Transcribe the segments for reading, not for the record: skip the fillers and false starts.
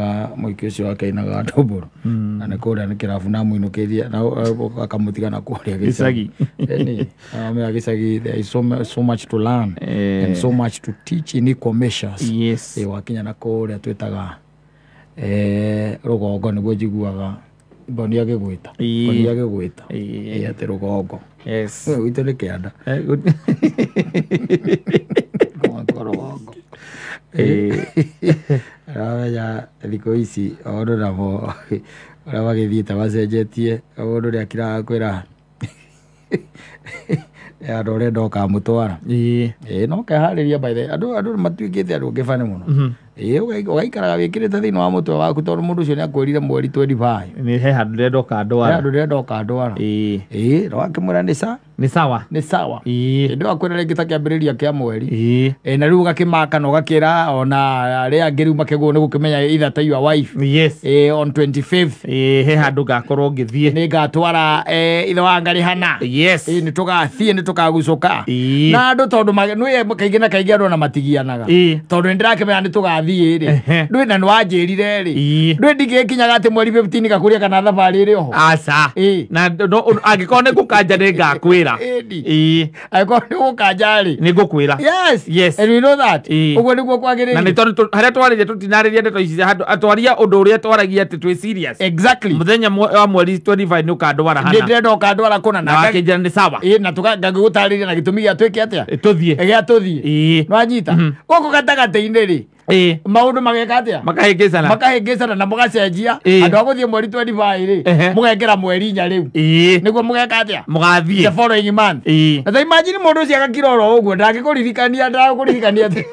Ainaga mũingĩ ũcio wake ainaga ndomboro na nĩ kũrĩa nĩ kĩrabu na amũinũkĩria na akamũtiga na kũrĩa Gĩcagi. Ĩni, amea gĩcagi there is so much to learn and so much to teach in equal measures. Yes. Wakinya na kũrĩa twĩtaga rũgongo nĩguo njiguaga mboni agĩgwĩta. Mboni agĩgwĩta. Atĩ rũgongo. Yes. Gwitũ nĩ kĩanda. Rũgongo rũgongo. Ũramenya thikũ ici maũndũ namo ũrĩa magĩthiĩte macenjetie mũndũ nĩ akiraga kwĩra andũ ũrenda ũkamũtwara. Ĩĩ no keharĩria by the andũ andũ matuĩkĩte andũ angĩ bani mũno. Ĩĩ ũgaikaraga wĩkĩrĩte thĩinĩ wa mũtwe waku tondũ mũndũ ũcio nĩ akwĩrire mweri 25. Nĩ he handũ ndĩrenda He ũkandwara. handũ ndĩrenda ũkandwara. Ĩĩ na wakĩmwĩra nĩ sa Nĩ sawa. nĩ sawa. Hĩndĩ ĩyo akwĩra rĩngĩ ta kĩambĩrĩria kĩa mweri. Ĩ na rĩu ũgakĩmaka na ũgakĩra ona arĩa angĩ rĩu makĩgwo nĩ gũkĩmenya either ta your wife. Yes. Ĩ on 25th He handũ ngakorwo ngĩthiĩ. nĩ ngatwara ithe wa Ngarĩhana. Yes. Ĩ nĩ tũgathiĩ nĩ tũkagucũka. Na andũ tondũ nĩwe kaingĩ na kaingĩ andũ ona matigianaga. Tondũ nĩ ndĩrakĩmenya nĩ tũgathiĩ rĩ. Ndũĩ na nĩ wanjĩrire rĩ. Ndũĩ ndingĩkinyaga atĩ mweri 15 gakũria kana thabarĩ ĩrĩ oho. Aca. Na no angĩkorwo nĩ ngũkanja nĩ ngakwĩra. Ĩni. Angĩkorwo nĩ gũkanja rĩ. Nĩ ngũkwĩra. Yes. Yes. And we know that. Ũguo nĩguo Na nĩ kwagĩrĩire. tondũ harĩa twarĩria tũtinarĩria ndeto ici handũ twaria ũndũ ũrĩa twaragia atĩ twĩ serious. Exactly. Mũthenya wa mweri 25 nĩ ũkandwara Nĩ hana. ndĩrenda ũkandwara kũna Na wakĩnjĩra nĩ sawa. Ĩ na ngagĩgũtarĩria na gĩtũmi gĩa twĩke atĩa? Tũthiĩ. Gĩa tũthiĩ. Nĩwanyita? Gũkũ gatagatĩ-inĩ rĩ. Maũndũ mageka atĩa? Makahĩngĩcana. Makahĩngĩcana na mũgacenjia. Andũ a gũthiĩ mweri 25 rĩ. Mũgekĩra mweri inya rĩu. Nĩguo mũgeka atĩa? Mũgathiĩ. The following month. Na ta imagine mũndũ ũcio agakira oro ũguo ndangĩkũririkania ndagũkũririkania atĩ.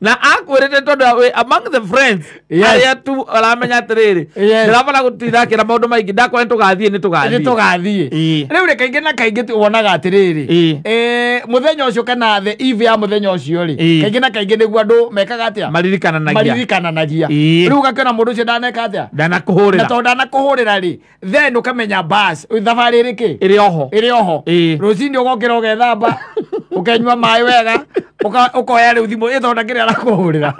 Na akwĩrĩte tondũ among the friends arĩa tu aramenya atĩrĩrĩ ndĩrabara gũtinda akĩra maũndũ maingĩ ndakwĩra nĩ tũgathiĩ nĩ tũgathiĩ. Nĩ tũgathiĩ. Rĩu rĩ kaingĩ na kaingĩ wonaga atĩrĩrĩ mũthenya ũcio kana the eve ya mũthenya ũcio rĩ kaingĩ na kaingĩ nĩguo andũ mekaga atĩa? Maririkananagia. Maririkananagia. Rĩu ũgakĩona mũndũ ũcio ndaneka atĩa? Ndanakũhũrĩra. Na tondũ ndanakũhũrĩra rĩ then ũkamenya bas thabarĩ ĩrĩ kĩ? Ĩrĩ oho. Ĩrĩ oho. Rũcinĩ ũgokĩra ũgethamba ũkenyua maĩ wega ũkoya rĩu thimũ ĩthonda kĩrĩa arakũhũrĩra.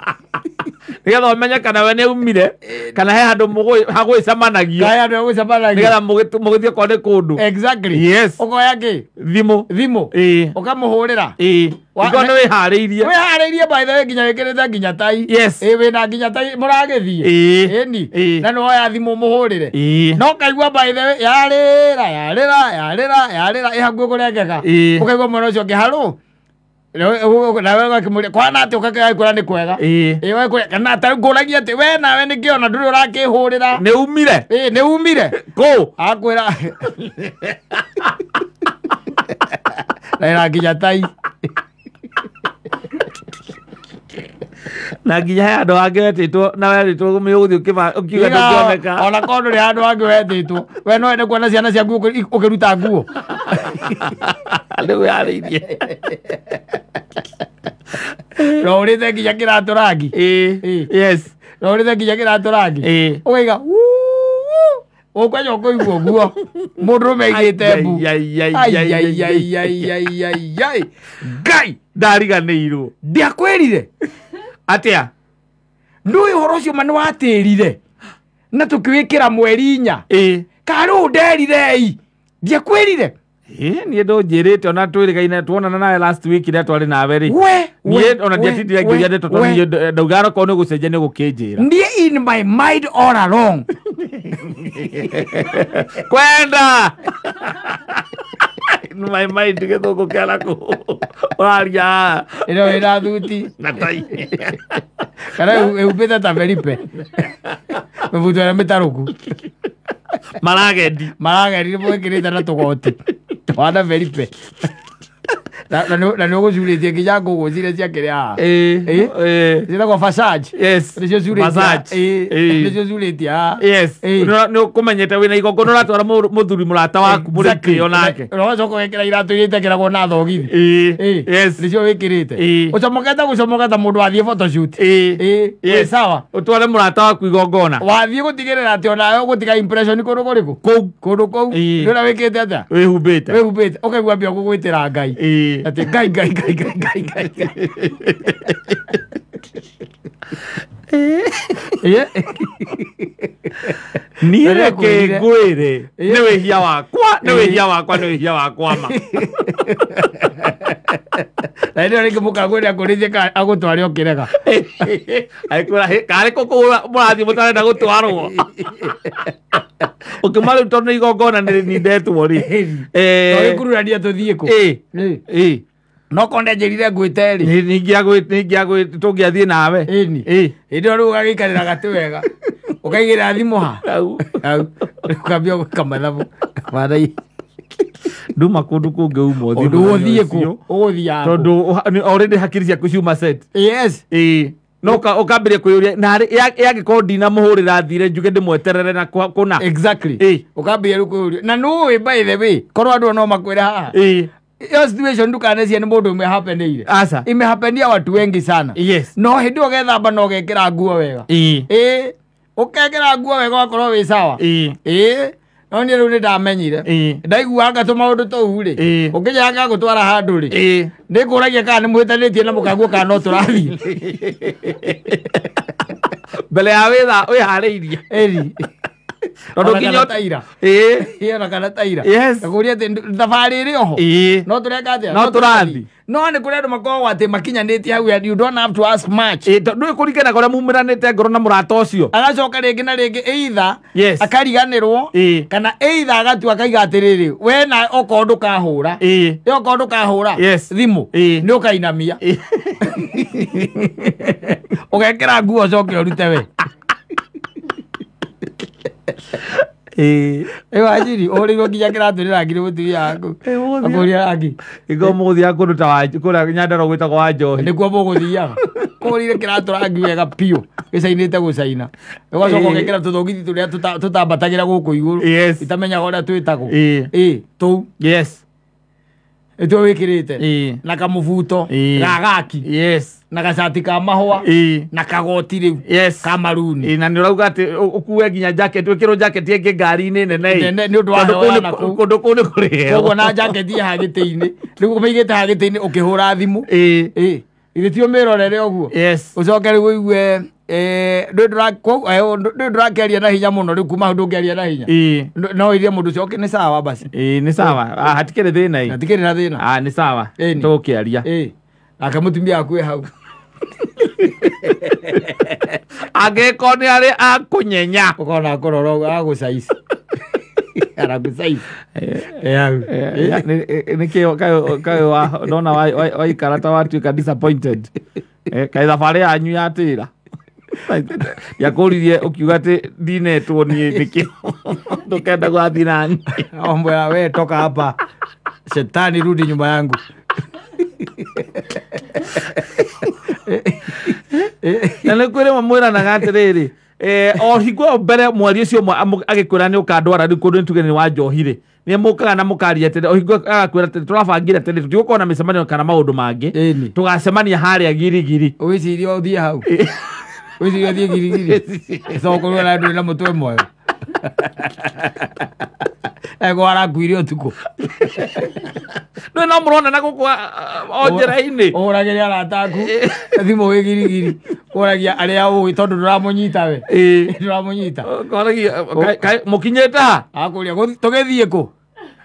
Nĩgetha ũmenye kana we nĩ aumire kana he handũ hagwĩcamanagio. Kana he handũ hagwĩcamanagio. Nĩgetha mũgĩthiĩ okorwo nĩ kũndũ. Exactly. Yes. Ũkoya kĩ? Thimũ. Thimũ. Ũkamũhũrĩra. Ũkorwo nĩ wĩharĩirie. Wĩharĩirie by the way nginya wĩkĩrĩte nginya tai. Yes. Ĩ wĩna nginya tai mũragĩthiĩ. Ĩni. Na nĩ woya thimũ mũhũrĩre. No kaigua by the way yarĩra yarĩra yarĩra yarĩra ĩ hakuhĩ kũrengeka. Ũkaigua mwena ũcio ũngĩ harũ. Nawe ũgakĩmũria kwana atĩ ũgakĩkwĩra nĩ kwega. Ĩ we kana ta ngũragia atĩ we nawe nĩkĩ ona ndũrĩ ũrakĩhũrĩra. Nĩ umire. Ĩ nĩ umire. Kũ? Akwĩra. Na ĩra nginya tai. Na nginya he handũ hangĩ wetĩtwo na wetĩtwo nĩ ũgũthiĩ ũkiuga ndũngĩoneka. Ona korwo ndũrĩ handũ hangĩ wetĩtwo we no wende kuona ciana ciaku ũkĩruta nguo. Nĩ wĩharĩirie. No ũrĩte nginya kĩratũ rangi. Yes. No ũrĩte nginya kĩratũ rangi. Ũkaiga ũkwenya ũkũigua ũguo mũndũrũme aigĩte mbu. Ai Ngai ndariganĩirwo. Ndiakwĩrire. Atĩa? Ndũĩ ũhoro ũcio ma nĩ watĩrire na tũkĩwĩkĩra mweri inya. Karũ nderire ĩ ndiakwĩrire. Niĩ ndũnjĩrĩte ona twĩrĩgaine tuonana nawe last week rĩrĩa twarĩ nawe rĩ. We, Niĩ ona ndiatindire ngĩũria ndeto tondũ niĩ ndaugaga okorwo nĩ gũcenjia nĩ gũkĩnjĩra. Niĩ in my mind all along. Kwenda. In my mind gĩthũngũ kĩa nakũ. Ũraria. Ĩno ĩna thuti. Na tai. Kana ĩhumbĩte ta Felipe. Mĩbuto ĩrĩa mĩtarũku. Maragendi. Maragendi nĩ mwĩkĩrĩte na tũgoti. Twana Felipe. Na nĩ ũgũcurĩtie nginya ngũgũ ciria ciakĩrĩ haha. Ciĩtagwo Fasage. Yes. Nĩcio curĩtie. Nĩcio curĩtie haha. Yes. Nĩ ũkũmenyete wĩna igongona ũratwara mũthuri mũrata waku mũrĩ onake. Na ũgacoka ũgekĩra iratũ iria itekĩragwo na thogithi. Yes. Nĩcio wĩkĩrĩte. Ũcomokete gũcomoka ta mũndũ wathiĩ photoshoot. Yes. Sawa. Ũtware mũrata waku igongona. Wathiĩ gũtigĩrĩra atĩ onawe ũgũtiga impression kũndũ kũrĩkũ? Kũu. Kũndũ kũu. Nĩ ũrĩa wĩkĩte atĩa? Wĩhumbĩte. Wĩhumbĩte. Ũkaigua mbia gũgwĩtĩra Ngai. Atĩ Ngai Ngai Ngai Ngai Ngai Ngai. Niĩ reke ngwĩre nĩ wĩhia wakwa nĩ wĩhia wakwa nĩ wĩhia wakwa ma. Na hĩndĩ ĩyo rĩngĩ mũkagwĩre akũrĩtie agũtware ũkĩrega. Agĩkwĩra karĩ kũ mũrathiĩ mũtarenda gũtwarwo. Ũkĩma rĩu tondũ nĩ igongona nĩ ndetwo rĩ. Tũgĩkururania tũthiĩ kũ. No konde njĩrire ngwĩte rĩ. Ningĩagwĩ tũngĩathiĩ nawe. Ĩni. Hĩndĩ ĩyo rĩu ũgagĩikarĩra gatĩ wega. Ũkaigĩrĩra thimũ ha. Hau. Ũkambia gwĩka mathabu. Baadaye. Nduma kũndũ kũngĩ uma ũthiĩ. Ũndũ ũthiĩ kũ? Ũgũthiaga kũ? Tondũ already hakiri ciaku ciuma set. Yes. No ũkambĩrĩria kwĩyũria na yangĩkorwo ndinamũhũrĩra thire njuge ndĩmweterere na kũna. Exactly. Ũkambĩrĩria rĩu kwĩyũria. Na nũĩ by the way, korwo andũ no makwĩre haha. Iyo situation ndukanecia nĩ mũndũ ũmwe hapenĩire. Asa. Imehapenia watu wengi sana. Yes. No hĩndĩ ĩyo ũgethamba na ũgekĩra nguo wega. Ũkekĩra nguo wega ũgakorwo wĩ sawa. No niĩ rĩu nĩ ndamenyire. Ndaiguanga tũmaũndũ tũu rĩ. Ũngĩnjĩra ngagũtwara handũ rĩ. Nĩngũragia kana nĩ mũhĩtanĩtie na mũkaguo kana no tũrathiĩ. Mbere ya wĩra wĩharĩirie. Tondũ nginya taira. Ona kana taira. Yes. Ngakũria atĩ thabarĩ ĩrĩ oho. No tũreka atĩa? No tũrathiĩ. No nĩ kũrĩ andũ makoragwo atĩ makinyanĩtie hau and you don't have to ask much. Ndũĩ kũringana ũrĩa mumĩranĩte ngoro na mũrata ũcio. Agacoka rĩngĩ na rĩngĩ either Yes. akariganĩrwo kana either agatua akaiga atĩrĩrĩ we na okorwo ndũkahũra. Okorwo ndũkahũra thimũ nĩ ũkainamia. Ũgekĩra nguo ũcoke ũrute we. Wajiri ũhũrĩirwo nginya kĩratũ nĩ rangi nĩ mũtumia waku. Akũria rangi. Ĩgo mũgũthiaga kũndũ ta kũrĩa Nyandarua gwĩtagwo wa Njohi. Nĩkuo mũgũthiaga. Kũhũrĩire kĩratũ rangi wega biũ gĩcainĩte gũcaina. Ũgacoka ũgekĩra tũthogithi tũrĩa tũtambatagĩra gũkũ igũrũ. Itamenyaga ũrĩa twĩtagwo. Tũu. Yes. Nĩtuo wĩkĩrĩte. Na kamũbuto ga gaki. Yes. Na gacati ka mahũa. Na kagoti rĩu. Yes. Ka maruni. Na nĩ ũrauga atĩ ũkue nginya jacket wĩkĩrwo jacket ĩngĩ ngari-inĩ nene. Nene nĩ ũndũ wa heho ya nakũu. Kũndũ kũu nĩ kũrĩ heho. Koguo na jacket ĩ gĩtĩ-inĩ. Rĩu ũmĩigĩte ha gĩtĩ-inĩ ũkĩhũra thimũ. Githĩ ti ũmĩrorere ũguo. Yes. Ũcoke rĩu ũigue ndũĩ ndũrakĩaria na hinya mũno rĩu kuma hau ndũngĩaria na hinya. No irie mũndũ ũcio nĩ sawa basi. Nĩ sawa. Hatikĩrĩ thĩna. Hatikĩrĩ na thĩna. Nĩ sawa. Tũgũkĩaria. Nake mũtumia waku ĩ hau. Angĩkorwo nĩ arĩ akũnyenya. Ũkona akũrora ũguo agũcaici. Aragũcaici. Nĩkĩo kaĩ ndona waikara ta watuĩka disappointed. Kaĩ thabarĩ yanyu yatĩra. Yakũririe ũkiuga atĩ ndinetwo niĩ nĩkĩo ndũkenda gũgathiĩ naniĩ. Omboya we toka hapa. Shetani rudi nyuma yangu. Na nĩ kwĩrĩ mamwĩranaga atĩrĩrĩ o hingo mbere mweri ũcio ũmwe agĩkwĩra nĩ ũkandwara rĩu kũndũ nĩtuge nĩ wa njohi rĩ nĩ mũkaga na mũkaria atĩrĩ o hingo agakwĩra atĩrĩ tũrabangire atĩrĩ tũtigũkorwo na mĩcemanio kana maũndũ mangĩ tũgacemania harĩa Girigiri. Ũgĩciria ũthiĩ hau. Ũgĩciria ũthiĩ Girigiri. Cokorwo na ndũrĩ na mũtwe mwega. Ego arakuire ũtukũ. Ndũĩ no mũrona na gũkũ o njĩra-inĩ. Ũhũragĩre arata aku thimũ wĩ Girigiri. Ũragia arĩa ũĩ tondũ ndũramũnyita we. Ndũramũnyita. Mũkinyĩte ha? Akũria tũgĩthiĩ kũ?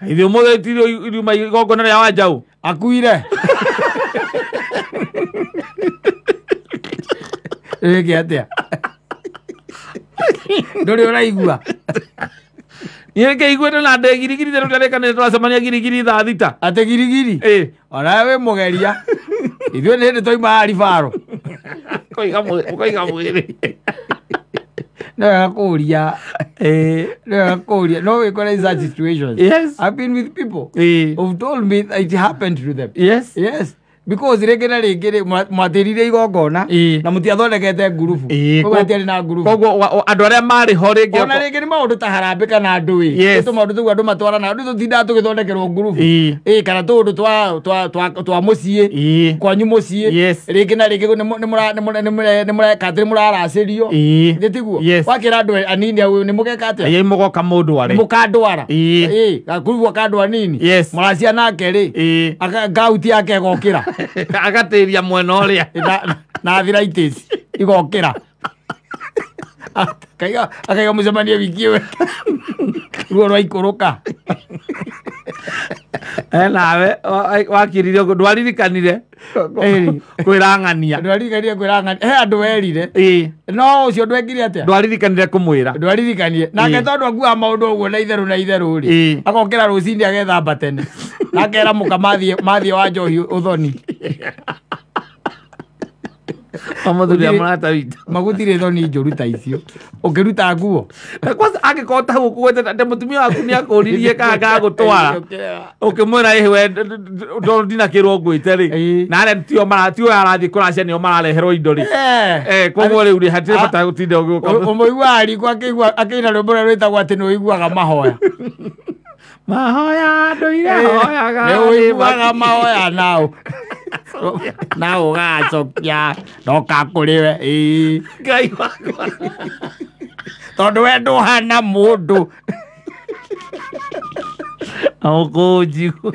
Ithuĩ ũmũthĩ tiriuma igongona rĩa Wanjaũ. Akuire. Rĩngĩ atĩa? Ndũrĩ ũraigua. Niĩ ngĩiguĩte na ndĩ Girigiri tondũ tũrarĩkanĩire tũracemania Girigiri thaa 6. Atĩ Girigiri? Onawe wĩ mũgeria. Ithuĩ nĩ hĩndĩ twauma Aribaro. Ũkaiga mwĩrĩ. No wega kũũria. No wega kũũria. No wĩkore in such situations. Yes. I've been with people who've told me it happened to them. Yes. Yes. Because rĩngĩ na rĩngĩ rĩ mwatĩrire igongona na mũtiathondekete ngurubu. Koguo hatiarĩ na ngurubu. Koguo andũ arĩa marĩ ho rĩngĩ ona rĩngĩ nĩ maũndũ ta harambĩ kana ndũĩ. Tũ maũndũ tũu andũ matwarana andũ tũtindaga tũgĩthondekerwo ngurubu. Kana tũũndũ twa mũciĩ kwanyu mũciĩ. Rĩngĩ na rĩngĩ nĩ mũreka atĩ nĩ mũraracĩrio. Nĩ tiguo? Wakĩra andũ anini hau nĩ mũgeka atĩa? Ĩĩ mũgoka mũndware. Mũkandwara. Gakurubu akandũ anini. Mũracia nake rĩ. Ngauti yake ĩgokĩra. Agatĩria mwena ũrĩa. Na arthritis. Igokĩra. Akaiga akaiga mũcemanio wiki ĩyo ruo rwaikũrũka. Nawe wakirire ũguo ndwaririkanire Ĩĩ. kwĩrang'ania. Ndwaririkanire kwĩrang'ania. He andũ werire. Ĩĩ. No ũcio ndwekire atĩa? Ndwaririkanire kũmwĩra. Ndwaririkanire. Nake Ĩĩ. tondũ akuaga maũndũ ũguo na itherũ na itherũ rĩ. Ĩĩ. Agokĩra rũcinĩ agethamba tene. Na akera mũka mathiĩ wa njohi ũthoni. Mũthuri mũrata witũ. Magũtirĩ thoni njũru ta icio. Ũkĩruta nguo. Na kwanza angĩkorwo ta gũkũgwetete atĩ mũtumia waku nĩ akũririe kana ngagũtwara. Ũkĩmwĩra ĩhĩ we tondũ ndinakĩrwo ngwĩte rĩ. Ĩĩ. Na arĩa tio mara tio arathiĩ kũracia nĩo marareherwo indo rĩ. Koguo rĩu rĩ hatirĩ bata gũtinda ũgĩũka. Ũmũiguaga riko akĩigua akĩina rwĩmbo rũrĩa rwĩtagwo atĩ nĩ ũiguaga mahoya. Mahoya ndũire hoyaga. Nĩ ũiguaga mahoya nao. Na ũgacokia ndoka kũrĩ we. Ĩĩ. Ngai wakwa. Tondũ we ndũhana mũndũ. Ũkũnjigua.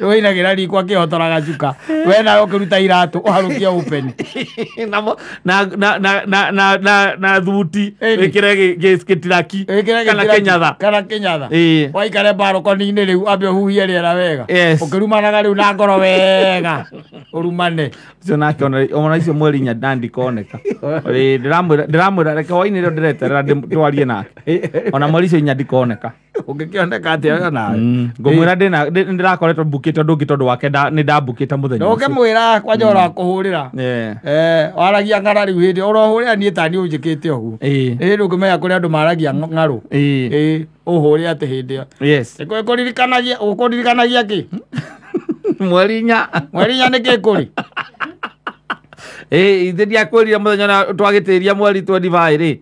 Wĩinagĩra riko akĩhotoraga cuka. We nawe ũkĩruta iratũ ũharũkie open. Na na na na na na na thuti wĩkĩre gĩtiraki kana kĩnyatha. Kana kĩnyatha. Ĩĩ. Waikare mbarũkoni-inĩ rĩu ambe ũhuhie rĩera wega. Yes. Ũkĩrumanaga rĩu na ngoro wega. Ũrumane. Ũcio nake ona icio mweri inya na ndikoneka. Ĩĩ, ndĩramwĩra reke hwainĩ rĩo ndĩreterera twarie nake. Ona mweri icio inya ndikoneka. Ũngĩkĩoneka atĩa nawe? Ngũmwĩra ndĩrakoretwo mbukĩte ũndũ ũngĩ tondũ wake nĩ ndambukĩte mũthenya ũcio. Ndũngĩmwĩra kwanja ũrakũhũrĩra. Waragia ng'ara rĩu hĩndĩ ũrohũrĩra niĩ ta niĩ ũnjĩkĩte ũguo. Ĩĩ ndũngĩmenya kũrĩa andũ maragia ng'arũ. Ĩĩ ũhũre atĩ hĩndĩ ĩyo. Yes. Ĩkũririkanagia ũkũririkanagia kĩ? Mweri inya. Mweri inya nĩ kĩ kũrĩ? Ĩĩ ithe ndiakwĩrire mũthenya ũrĩa twagĩtĩria mweri 25 rĩ.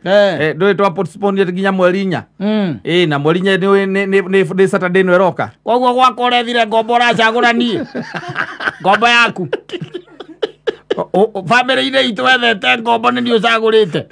Ndũĩ twa postpone nginya mweri inya. Ĩĩ na mweri inya nĩ Saturday ĩno ĩroka. Koguo gwakwa ũrethire ngombo ũracagũra niĩ. Ngombo yaku. Bamĩrĩ-inĩ itũ wethete ngombo nĩ niĩ ũcagũrĩte.